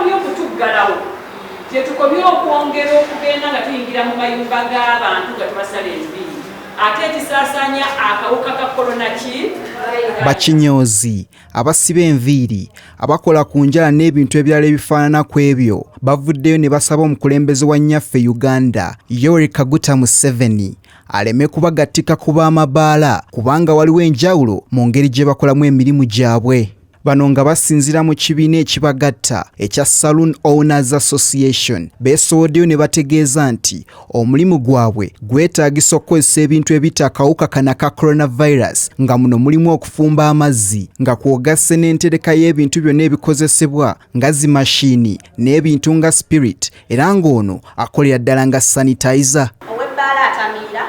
bakomye okutuggalawo, gye tukomye okwongera okugenda nga tuyingira mu mayumba g'abantu nga tubasala enviiri, ate ekisaasaanya akawuka ka korona ki. Bakinyoozi, abasiba enviiri, abakola ku njala n'ebintu ebirala ebifaanana ku ebyo bavuddeyo ne basaba omukulembeze wa nnyaffe Uganda, Yoweri Kaguta Museveni, aleme kubagattika ku b'amabaala kubanga waliwo enjawulo mu ngeri gye bakolamu emirimu gyabwe. Bano nga basinziira mu kibiina ekibagatta ekya Saloon Owners Association beesowoddeyo ne bategeeza nti omulimu gwabwe gwetaagisa okukozesa ebintu ebitta akawuka kano aka coronavirus, nga muno mulimu okufumba amazzi nga kwogasse n'entereka y'ebintu byonna ebikozesebwa nga zi mashiini n'ebintu nga spirit, era ng'ono akolera ddala nga sanitizer. Ow'ebbaala atamiira,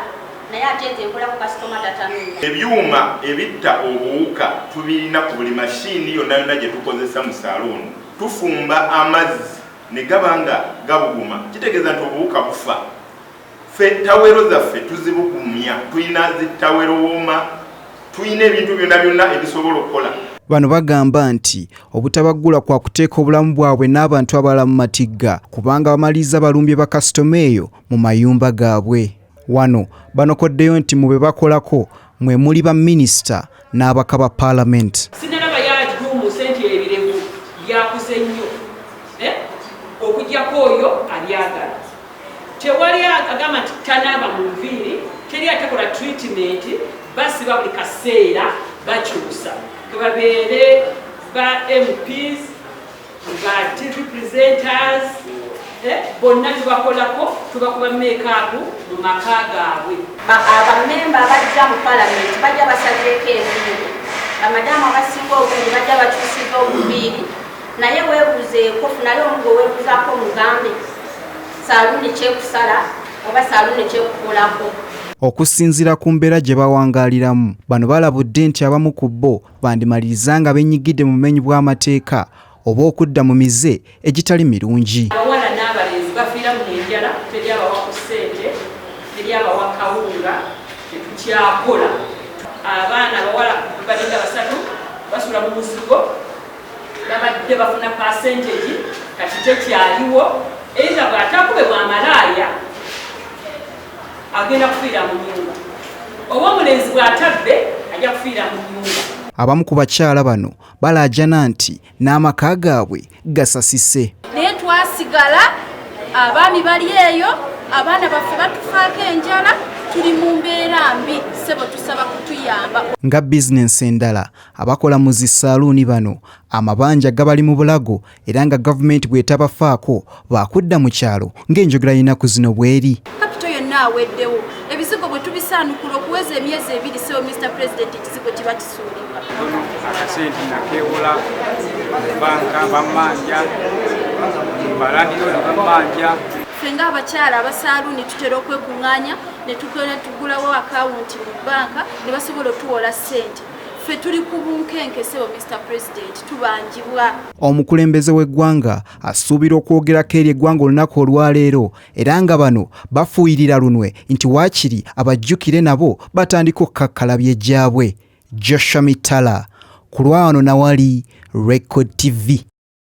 naye ate nze nkola ku kasitoma tatamiira. Ebyuma ebitta obuwuka tubirina ku buli mashiini yonna yonna gye tukozesa mu saluuni. Tufumba amazzi ne gaba nga gabuguma, kitegeeza nti obuwuka bufa. Ffe tawero zaffe tuzibugumya, tulina zi tawero wooma, tulina ebintu byonna byonna ebisobola okukola. Bano bagamba nti obutabaggula kwa kuteeka obulamu bwabwe n'abantu abalala mu matigga kubanga bamaliriza balumbye bakasitoma eyo mu mayumba gaabwe. Wano banokoddeyo nti mu be bakolako mwe muli baminisita n'abaka ba paalamenti. Sinalaba yagiumuse nti ebirevu byakuze nnyo, okuggyako oyo abyagala. Tewali agamba nti tanaaba mu nviiri, teri atakola treatment, basiba buli kaseera bakyusa. Kebabeere ba MPs, ba TV presenters, bonna tubakolako, tubakuba makeup mu maka gaabwe. Abamemba abajja mu palamenti bajja basazeeko enviiri, bamadamu abasinga obungi bajja bakyusiza obuviiri, naye weebuuzeeko, funayo omugo weebuuzaako omugambe saaluuni kyekusala oba saaluuni kyekukolako. Okusinziira ku mbeera gye bawangaaliramu, bano balabudde nti abamu ku bo bandimaliriza nga benyigidde mu bumenyi bw'amateeka oba okudda mu mize egitali mirungi. Abawala n'abalenzi bafiira mu enjala, teri abawa ku ssente, teri abawa kawunga, tetukyakola. Abaana abawala balinga basatu basula mu muzigo, babadde bafuna percentage, kati tekyaliwo. Either bw'atakube bw'amalaaya agenda kufiira mu nyumba, oba omulenzi bw'atabbe ajja kufiira mu nyumba. Abamu ku bakyala bano balaajana nti n'amaka gaabwe gasasise. Naye twasigala, abaami bali eyo, abaana baffe batufaako enjala, tuli mu mbeera mbi, ssebo tusaba kutuyamba. Nga bizinensi endala, abakola mu zi saaluuni bano amabanja gabali mu bulago, era nga gavumenti bw'etabafaako baakudda mu kyalo ng'enjogera y'ennaku zino bw'eri. Kapito yonna aweddewo, ebizigo bwe tubisaanukula okuweza emyezi 2, ssebo Mr President, ekizigo kiba kisuulibwa. Akasente nakeewola mu banka bammanja, balandiroodi bammanja. Ffe ng'abakyala abasaaluuni tutera okwekuŋŋaanya ne tugulawo akawunti mu bbanka ne basobola otuwola ssente. Ffe tuli ku bunkenke, ssebo Mr President, tubanjibwa. Omukulembeze w'eggwanga asuubira okwogerako eri eggwanga olunaku olwaleero, era nga bano bafuuyirira lunwe nti waakiri abajjukire nabo batandika okukakkalabya egyabwe. Joshua Mitala ku lwano nawali Record TV.